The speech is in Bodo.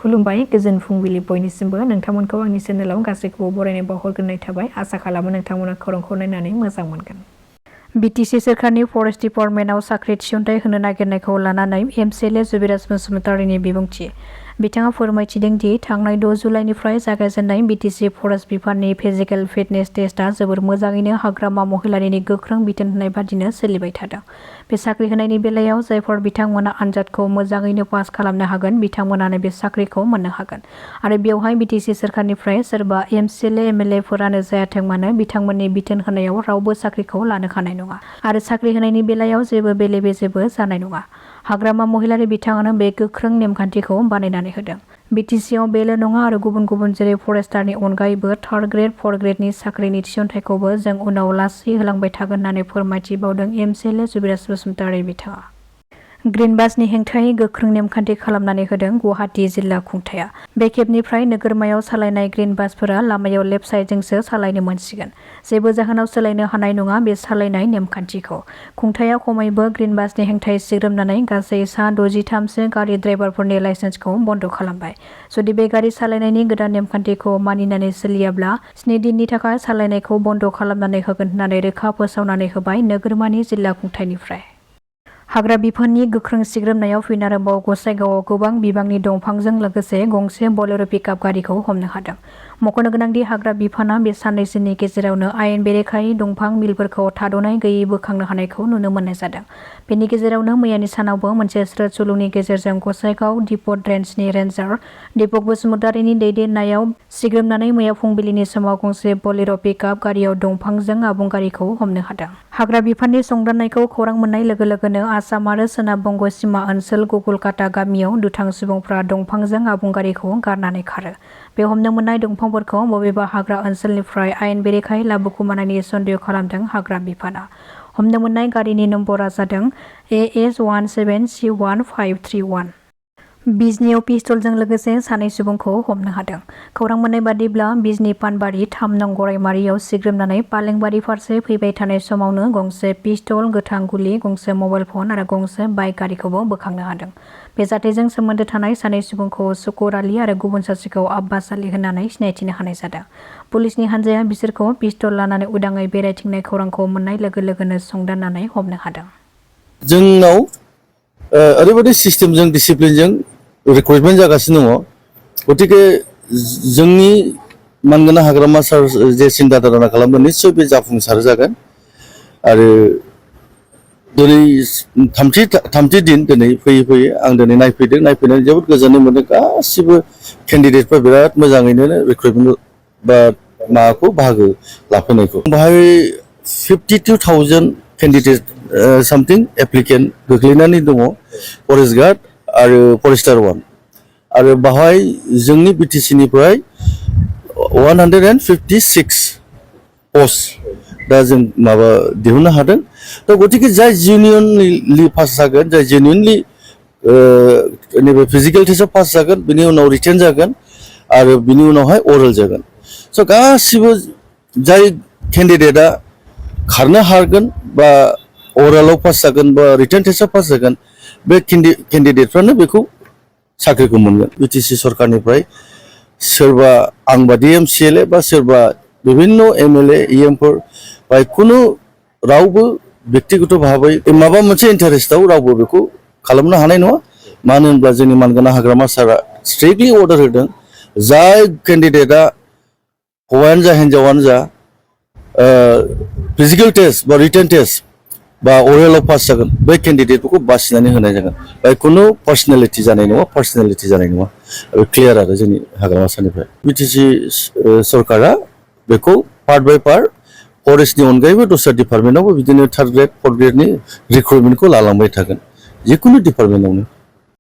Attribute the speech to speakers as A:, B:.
A: खुलुमबाय गोजोन फुंबिलि बयनिसिमबो नोंथांमोनखौ आंनि चेनेलाव गासैखौबो बरायनाय बावहरग्रोनाय थाबाय आसा खालामो नोंथांमोना खौरांखौ नायनानै मोजां मोनगोन। बीटीसी सोरखारनि फरेस्ट डिपार्टमेन्टआव साख्रि थिसनथाइ होनो नागिरनायखौ लानानै एमसीएलए जुबिराज बसुमतारीनि बिबुंथि। बिथाङा फोरमायथिदों दि थांनाय 6 जुलाइनिफ्राय जागायजेननाय बीटीसी फरेस्ट बिफाननि फिजिकेल फिटनेस टेस्टआ जोबोर मोजाङैनो हाग्रामा महिलारिनि गोख्रों बिथोन होनाय बादिनो सोलिबाय थादों। बे साख्रि होनायनि बेलायाव जायफोर बिथांमोना आनजादखौ मोजाङैनो पास खालामनो हागोन बिथांमोनानो बे साख्रिखौ मोननो हागोन आरो बेवहाय बीटीसी सोरखारनिफ्राय सोरबा एमसीएलए एमएलएफोरानो जायाथों मानो बिथांमोननि बिथोन होनायाव रावबो साख्रिखौ लानो हानाय नङा आरो साख्रि होनायनि बेलायाव जेबो बेले-बेजेबो जानाय नङा। हाग्रामा महिलारि बिथाङानो बे गोख्रों नेमखान्थिखौ बानायनानै होदों। बीटीसीआव बेल' नङा आरो गुबुन जेरै फरेस्टारनि अनगायैबो 3rd ग्रेड 4th ग्रेडनि साख्रिनि थिसनथाइखौबो जों उनाव लासै होलांबाय थागोन होननानै फोरमायथिबावदों एमसीएलए जुबिराज बसुमतारी बिथाङा। ग्रिनबासनि हेंथायै गोख्रों नेमखान्थि खालामनानै होदों गुवाहाटी जिल्ला खुंथाया। बे खेबनिफ्राय नोगोरमायाव सालायनाय ग्रिन बासफोरा लामायाव लेफ्ट साइडजोंसो सालायनो मोनसिगोन। जेबो जाहोनाव सोलायनो हानाय नङा बे सालायनाय नेमखान्थिखौ। खुंथाया खमैबो ग्रिन बासनि हेंथायै सिग्रोमनानै गासै सा 63सो गारि ड्राइभारफोरनि लाइसेन्सखौ बन्द' खालामबाय। जुदि बे गारि सालायनायनि गोदान नेमखान्थिखौ मानिनानै सोलियाब्ला 7 दिननि थाखाय सालायनायखौ बन्द' खालामनानै होगोन होननानै रोखा फोसावनानै होबाय नोगोरमानि जिल्ला खुंथायनिफ्राय। हाग्रा बिफाननि गोख्रों सिग्रोमनायाव फिन आरोबाव गसाइगावआव गोबां बिबांनि दंफांजों लोगोसे गंसे बलेर' पिकआप गारिखौ हमनो हादों। मख'नो गोनांदि हाग्रा बिफाना बे साननैसोनि गेजेरावनो आयेन बेरेखायै दंफां मिलफोरखौ थाद'नाय गैयै बोखांनो हानायखौ नुनो मोननाय जादों। बेनि गेजेरावनो मैयानि सानावबो मोनसे स्रोद सुलुंनि गेजेरजों गसाइगाव दिपट रेन्जनि रेन्जार दीपक बसुमतारीनि दैदेननायाव सिग्रोमनानै मैया फुंबिलिनि समाव गंसे बलेर' पिकआप गारियाव दंफांजों आबुं गारिखौ हमनो हादों। हाग्रा बिफाननि संदाननायखौ खौरां मोननाय लोगो लोगोनो आसाम आरो सोनाब बंग सिमा ओनसोल गगलकाटा गामियाव दुथां सुबुंफ्रा दंफांजों आबुं गारिखौ गारनानै खारो। बे हमनो मोननाय दंफांफोरखौ बबेबा हाग्रा ओनसोलनिफ्राय आयेन बेरेखायै लाबोखुमानायनि सन्देह खालामदों हाग्रा बिफाना। हमनो मोननाय गारिनि नम्बरा जादों AS17C1531। बिजनीआव पिस्तलजों लोगोसे सानै सुबुंखौ हमनो हादों। खौरां मोननाय बादिब्ला बिजनी पानबारि 3 नं गरायमारियाव सिग्रोमनानै पालेंबारि फारसे फैबाय थानाय समावनो गंसे पिस्तल, गोथां गुलि, गंसे मबाइल फन आरो गंसे बाइक गारिखौबो बोखांनो हादों। बे जाथायजों सोमोन्दो थानाय सानै सुबुंखौ सुकुर आली आरो गुबुन सासेखौ आब्बास आली होननानै सिनायथिनो हानाय जादों। पुलिसनि हान्जाया बिसोरखौ पिस्तल लानानै उदाङै बेरायथिंनाय खौरांखौ मोननाय लोगो लोगोनो संदाननानै हमनो हादों।
B: जोंनाव ओरैबायदि सिस्टेमजों डिसिप्लिनजों रिक्रुटमेन्ट जागासिनो दङ। गतिके जोंनि मानगोनां हाग्रामा सार जे सिन्था धारना खालामदों निस्सय बे जाफुंसार जागोन आरो दिनै थामथि दिन दिनै फैयै आं दिनै नायफैनानै जोबोद गोजोननाय मोनदों। गासिबो केन्डिडेटफ्रा बिराद मोजाङैनो रिक्रुटमेन्ट बा माबाखौ बाहागो लाफैनायखौ बेहाय 52,000 केन्डिडेट सामथिं एप्लिकेन्ट गोग्लैनानै दङ फरेस्ट गार्ड आरो फरेस्टार 1 आरो बाहाय जोंनि बिटिसिनिफ्राय 156 पस्ट दा जों माबा दिहुननो हादों। दा गतिके जाय जेन्युइनलि पास जागोन जाय जेन्युइनलि नैबे फिजिकेल टेस्टआव पास जागोन बिनि उनाव रिटेन जागोन आरो बिनि उनावहाय अरेल जागोन। स' गासिबो जाय केन्डिडेटआ खारनो हागोन बा अरेलाव पास जागोन बा रिटेन टेस्टआव पास जागोन बे केन्डिडेटफ्रानो बेखौ साख्रिखौ मोनगोन। बिटिसि सरकारनिफ्राय सोरबा आंबादि एमसीएलए बा सोरबा बिभिन्न एमएलए इएमफोर बा खुनु रावबो व्यक्तिगत भाबै माबा मोनसे इन्टारेस्टआव रावबो बेखौ खालामनो हानाय नङा। मानो होनब्ला जोंनि मानगोनां हाग्रामा सारा स्ट्रिक्टलि अर्डार होदों जाय केन्डिडेटआ हौवायानो जा हिन्जावानो जा फिजिकेल टेस्ट बा रिटेन टेस्ट बा अरेलाव पास जागोन बै केन्डिडेटफोरखौ बासिनानै होनाय जागोन। बेहाय खुनु पार्सनेलिटि जानाय नङा क्लियार आरो जोंनि हाग्रामा सारनिफ्राय बिटिसि सरकारा बेखौ पार्ट बाय पार्ट फरेस्टनि अनगायैबो दस्रा डिपार्टमेन्टआवबो बिदिनो 3rd ग्रेड 4th ग्रेडनि रिक्रुटमेन्टखौ लालांबाय थागोन जिकुनु डिपार्टमेन्टआवनो।